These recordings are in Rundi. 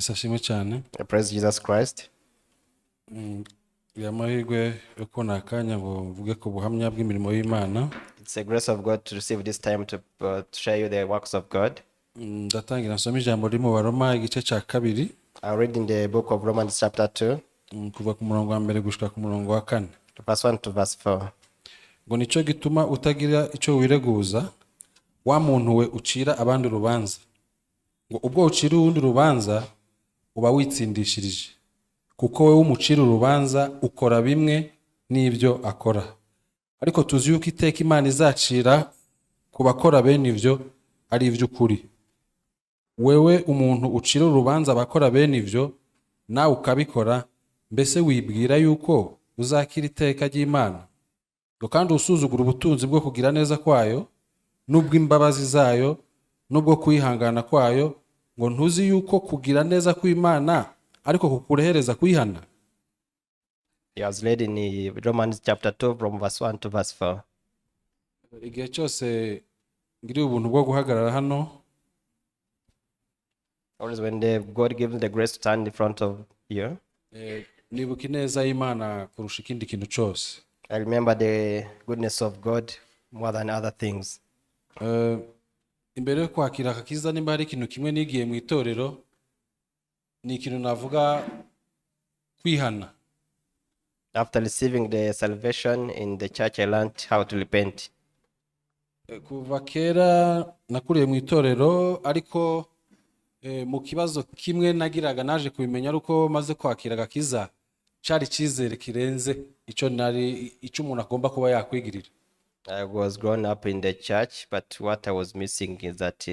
Yesu ashimwe cyane. Praise Jesus Christ. Aya amahirwe yo kubona akanya ngo mvuge ku buhamya bw'imirimo y'Imana. It's a grace of God to receive this time to share you the works of God. Ndatangira nsoma ijambo riri mu Baroma igice cya kabiri. I read in the book of Romans, chapter 2, Kuva ku murongo wa mbere gushika ku murongo wa kane. Verse 1 to verse 4. Ngo nicyo gituma utagira icyo wireguza, wa muntu we ucira abandi urubanza, ngo ubwo ucira uwundi urubanza uba witsindishirije, kuko wowe umucira urubanza ukora bimwe n'ibyo akora. Ariko tuzi yuko iteka Imana izacira ku bakora bene ibyo ari iby'ukuri. Wewe umuntu ucira urubanza abakora bene ibyo, nawe ukabikora, mbese wibwira yuko uzakira iteka ry'Imana? Ngo kandi usuzugura ubutunzi bwo kugira neza kwayo n'ubw'imbabazi zayo n'ubwo kwihangana kwayo, ngo ntuzi yuko kugira neza kw'Imana ariko kukurehereza kwihana? He has read in the Romans chapter 2 from verse 1 to verse 4. Igihe cyose ngiriye ubuntu bwo guhagarara hano, Always when God gives the grace to stand in front of you, nibuka ineza y'Imana kurusha ikindi kintu cyose. I remember the goodness of God more than other things. Imbere yo kwakira agakiza, nimba hari ikintu kimwe nigiye mu itorero, ni ikintu navuga kwihana. After receiving the salvation in the church, I learned how to repent. Kuva kera nakuriye mu itorero, ariko mu kibazo kimwe nagiraga naje kubimenya ari uko maze kwakira agakiza, cyari icyizere kirenze icyo nari icyo umuntu agomba kuba yakwigirira. I was grown up in the church, but what I was missing is that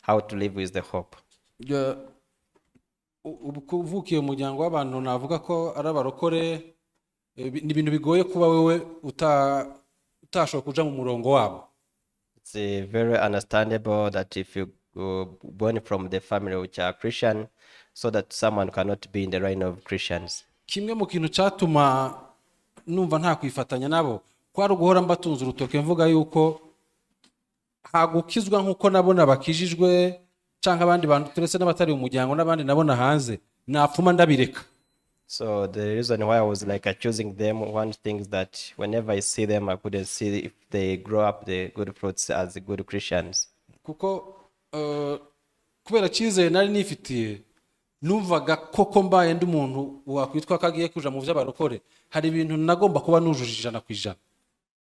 how to live with the hope. Ubu kuvukiye mu muryango w'abantu navuga ko ari abarokore, ni ibintu bigoye kuba wewe utashobora kuja mu murongo wabo. It's very understandable that if you born from the family which are Christian, so that someone cannot be in the line of Christians. Kimwe mu kintu cyatuma numva nta kwifatanya nabo kwari uguhora mbatunze urutoke mvuga yuko hagukizwa nk'uko nabona bakijijwe cyangwa abandi bantu turetse n'abatari mu muryango n'abandi nabona hanze, napfuma ndabireka. So the reason why I was like accusing them, one thing is that whenever I see them, I couldn't see if they grow up the good fruits as good Christians. Kuko kubera cyizere nari nifitiye, numvaga koko mbaye ndi umuntu wakwitwa ko agiye kuja mu by'abarokore, hari ibintu nagomba kuba nujuje 100%.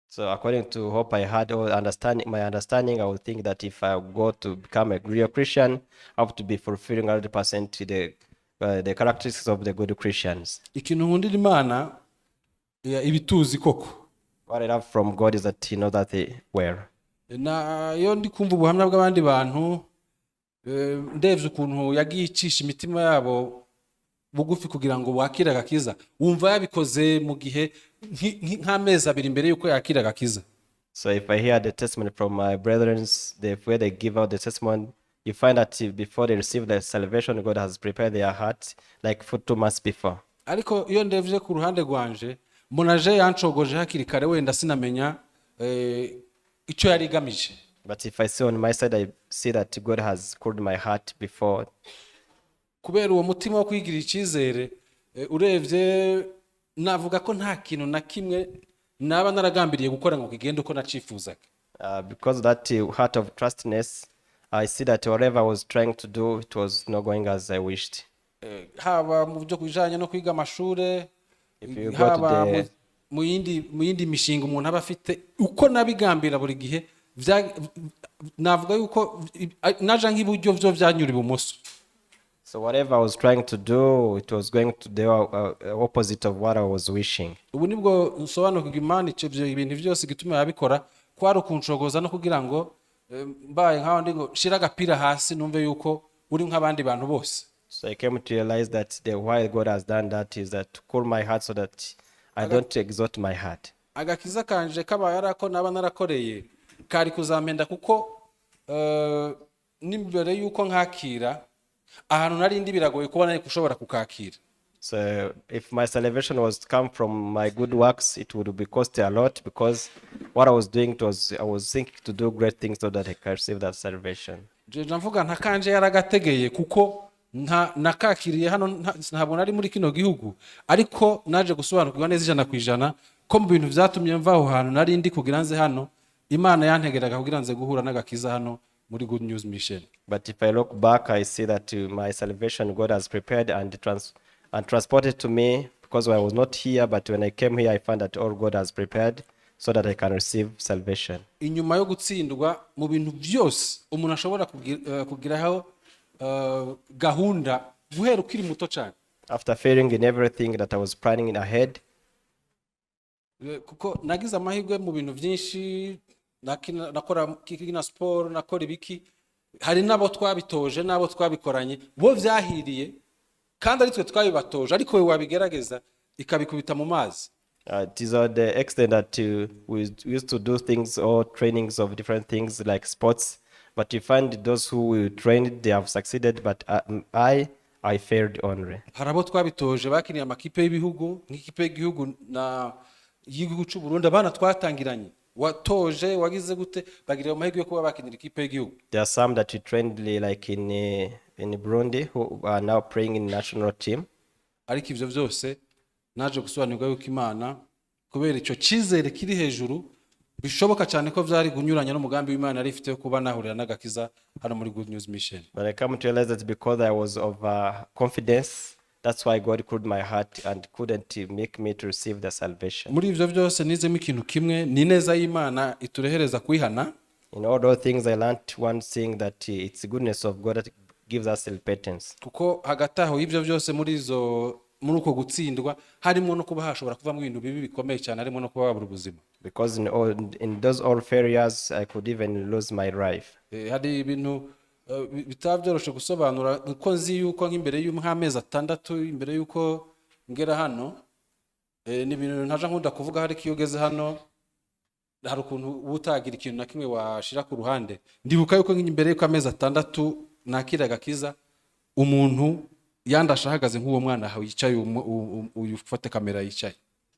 So according to hope I had or understanding my understanding, I would think that if I go to become a real Christian, I have to be fulfilling 100% the characteristics of the good Christians. Ikintu nkundira Imana, ibituzi koko. What I love from God is that He knows that they were. Na iyo ndi kumva ubuhamya bw'abandi bantu, ndebye ukuntu yagiye icisha imitima yabo bugufi kugira ngo wakire agakiza, wumva yabikoze mu gihe nk'amezi 2 mbere y'uko yakira agakiza. So if I hear the testimony from my brethren, the way they give out the testimony, you find that before they receive the salvation, God has prepared their heart like for 2 months before. Ariko iyo ndebye ku ruhande rwanje, mbona je yancogoje hakiri kare, wenda sinamenya icyo yari igamije. But if I see on my side, I see that God has cooled my heart before. Kubera uwo mutima wo kwigirira icyizere, urebye navuga ko nta kintu na kimwe naba naragambiriye gukora ngo kigende uko nacifuzaga. Because of that heart of trustness, I see that whatever I was trying to do, it was not going as I wished. Haba mu byo bijanye no kwiga amashure, If you go to haba mu yindi mishinga umuntu aba afite, uko nabigambira buri gihe navuga yuko naja nk'iburyo byo byanyura ibumoso. So whatever I was trying to do, it was going to the opposite of what I was wishing. Ubu nibwo nsobanukirwa Imana icyo ibyo ibintu byose igituma yabikora kwari ukunshogoza no kugira ngo mbaye nkaho ndi ngo shira agapira hasi numve yuko uri nk'abandi bantu bose. So I came to realize that the why God has done that is that to cool my heart so that I don't exalt my heart. Agakiza kanje kabaye ari ako naba narakoreye kari kuzampenda, kuko n'imbere y'uko nkakira ahantu nari ndi biragoye kuba nari gushobora kukakira. So if my salvation was to come from my good works, it would be cost a lot because what I was doing, it was I was thinking to do great things so that I can receive that salvation. Jeje mvuga nta kanje yaragategeye kuko Nta nakakiriye hano, ntabwo nari muri kino gihugu, ariko naje gusobanukirwa neza 100% ko mu bintu byatumye mva aho hantu nari ndi kugira nze hano, Imana yantegeraga kugira nze guhura n'agakiza hano muri Good News Mission. But if I look back, I see that my salvation God has prepared and transported to me because I was not here. But when I came here, I found that all God has prepared so that I can receive salvation. Inyuma yo gutsindwa mu bintu byose umuntu ashobora kugiraho gahunda guhera ukiri muto cyane, After failing in everything that I was planning ahead, Kuko nagize amahirwe mu bintu byinshi, nakora kina siporo, nakora ibiki, hari n'abo twabitoje n'abo twabikoranye bo byahiriye kandi ari twe twabibatoje, ariko we wabigerageza ikabikubita mu mazi. It is the extent that we used to do things or trainings of different things like sports, but you find those who we trained, they have succeeded, but I failed only. Hari abo twabitoje bakiniye amakipe y'ibihugu, nk'ikipe y'igihugu na y'igihugu cy'u Burundi, abana twatangiranye watoje wagize gute bagira amahirwe yo kuba bakinira ikipe y'igihugu. There are some that we trained like in Burundi who are now playing in national team. Ariko ibyo byose naje gusobanurwa yuko Imana, kubera icyo cyizere kiri hejuru, bishoboka cyane ko byari kunyuranya n'umugambi w'Imana yari ifite yo kuba nahurira n'agakiza hano muri Good News Mission. But I come to realize that because I was over confidence, that's why God cooled my heart and couldn't make me to receive the salvation. Muri ibyo byose nizemo ikintu kimwe, ni ineza y'Imana iturehereza kwihana. In all those things, I learned one thing, that it's the goodness of God that gives us repentance. Kuko hagati aho y'ibyo byose, muri uko gutsindwa harimo no kuba hashobora kuvamo ibintu bibi bikomeye cyane, harimo no kuba wabura ubuzima. Because in those all failures, I could even lose my life. Hari ibintu bitaba byoroshe gusobanura, kuko nzi yuko nk'imbere nk'amezi 6 imbere y'uko ngera hano, ni ibintu ntaja nkunda kuvuga, ariko iyo ugeze hano hari ukuntu uba utagira ikintu na kimwe washira ku ruhande. Ndibuka yuko nk'imbere y'uko amezi 6 nakira agakiza, umuntu yandashe ahagaze nk'uwo mwana aho yicaye, uyu ufate kamera yicaye.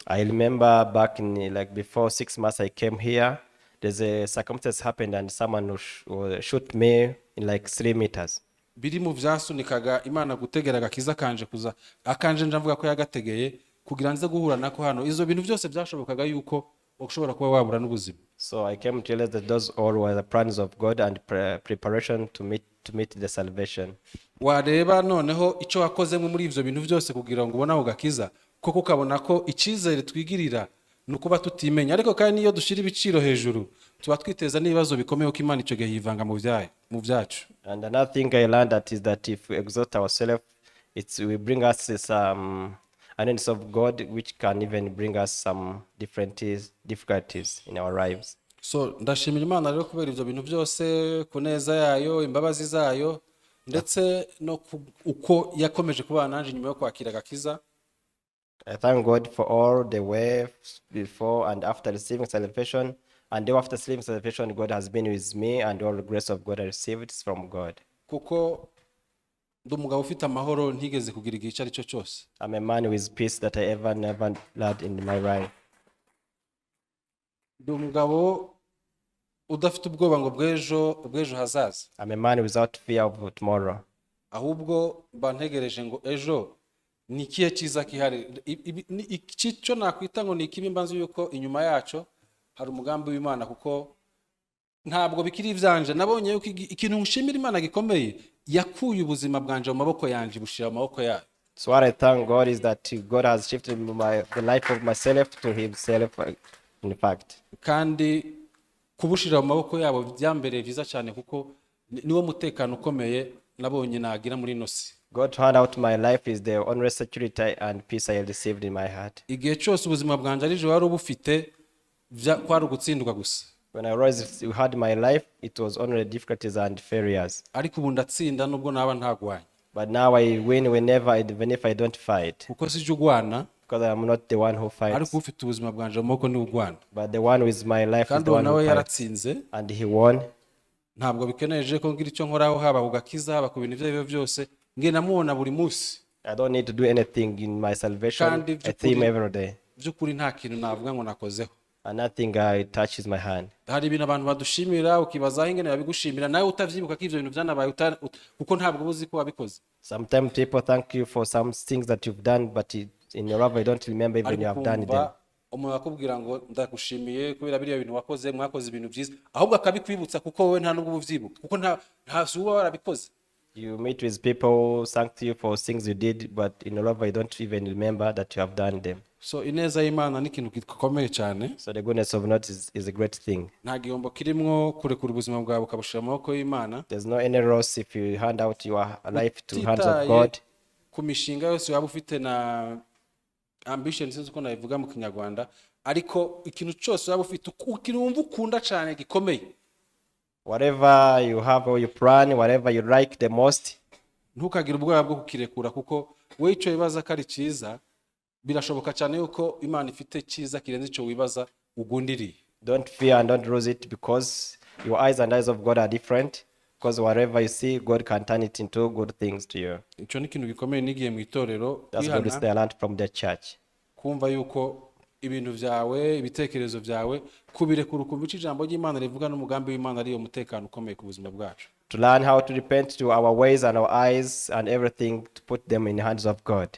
I remember back in like before 6 months I came here, there's a circumstance happened and someone who shoot me in like 3 meters. Biri mu byasunikaga Imana gutegera agakiza kanje kuza akanje, nja ko yagategeye kugira nze guhura nako hano. Izo bintu byose byashobokaga yuko ushobora kuba wabura n'ubuzima. So I came to realize that those all were the plans of God and preparation to meet the salvation. Wareba noneho icyo wakozemo muri ibyo bintu byose kugira ngo ubone ako gakiza koko, ukabona ko icyizere twigirira ni ukuba tutimenya, ariko kandi n'iyo dushyira ibiciro hejuru tuba twiteza n'ibibazo bikomeye, kuko Imana icyo gihe yivanga mu byayo, mu byacu. And another thing I learned that is that if we exalt ourselves, it's will bring us some annoyance of God, which can even bring us some different difficulties in our lives. So ndashimira Imana rero kubera ibyo bintu byose, ku neza yayo, imbabazi zayo, ndetse no uko yakomeje kubana nanjye nyuma yo kwakira agakiza. I thank God for all the way before and after receiving salvation. And day after receiving salvation, God has been with me, and all the grace of God I received is from God. Kuko ndi umugabo ufite amahoro ntigeze kugira igihe icyo ari cyo cyose. I'm a man with peace that I ever never had in my life. Ndi umugabo udafite ubwoba ngo bw'ejo hazaza. I'm a man without fear of tomorrow. Ahubwo mba ntegereje ngo ejo ni ikihe cyiza kihari. Iki cyo nakwita ngo ni ikibi, mba nzi yuko inyuma yaco hari umugambi w'Imana, kuko ntabwo bikiri ibyanje. Nabonye yuko ikintu nshimira Imana gikomeye, yakuye ubuzima bwanje mu maboko yanje, bushira mu maboko yayo. So what I thank God is that God has shifted the life of myself to Himself, in fact. Kandi kubushira mu maboko yabo byambereye byiza cyane, kuko niwo mutekano ukomeye nabonye nagira muri ino si. God to hand out my life is the only security and peace I received in my heart. Igihe cyose ubuzima bwanjye ari wari ubufite, kwari ugutsindwa gusa. When I always had my life, it was only difficulties and failures. Ariko ubu ndatsinda nubwo naba ntagwanye. But now I win whenever, even if I don't fight, Kuko sijya ugwana, because I am not the one who fights, ariko ufite ubuzima bwanjye mu maboko niwe ugwana. But the one with my life is Kandi the uwo one who nawe fights. yaratsinze. And he won. Ntabwo bikeneje ko ngira icyo nkoraho, haba ku gakiza, haba ku bintu ibyo ari byo byose, ngenda mubona buri munsi. I don't need to do anything in my salvation. Kandi I see him by'ukuri every day. by'ukuri nta kintu navuga ngo nakozeho. And nothing touches my hand. Hari ibintu abantu badushimira, ukibaza aho ingene babigushimira, nawe utavyibuka ko ivyo bintu vyanabaye, kuko ntabwo uba uzi ko wabikoze. Sometimes people thank you for some things that you've done, but in your life you don't remember even Ariko you have done them. ukumva umuntu akubwira ngo ndagushimiye kubera biriya bintu wakoze, mwakoze ibintu byiza, ahubwo akabikwibutsa kuko wowe nta nubwo uba uvyibuka, kuko nta si uba warabikoze. You meet with people, thank you for things you did, but in your life you don't even remember that you have done them. So ineza y'Imana ni ikintu gikomeye cyane. So the goodness of God is a great thing. Nta gihombo kirimwo kurekura ubuzima bwawe ukabushyira mu maboko y'Imana. There's no any loss if you hand out your life to hands of Utitaye God. Ku mishinga yose waba ufite na ambition, sinzi uko nabivuga mu Kinyarwanda, ariko ikintu cyose waba ufite, ikintu wumva ukunda cyane gikomeye, Whatever you have or you plan, whatever you like the most, ntukagire ubwoba bwo kukirekura, kuko wowe icyo wibaza ko ari cyiza, birashoboka cyane yuko Imana ifite cyiza kirenze icyo wibaza ugundiriye. Don't fear and don't lose it, because your eyes and eyes of God are different. Because whatever you see, God can turn it into good things to you. Icyo ni ikintu gikomeye nigiye mu itorero. That's what Kwihana, I learned from the church. Kumva yuko ibintu byawe, ibitekerezo byawe, kubirekura ukumva icyo ijambo ry'Imana rivuga n'umugambi w'Imana, ariyo mutekano ukomeye ku buzima bwacu. To learn how to repent to our ways and our eyes and everything, to put them in the hands of God.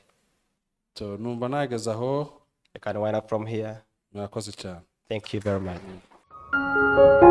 So numva nageze aho. I can wind up from here. Murakoze cyane. Thank you very much.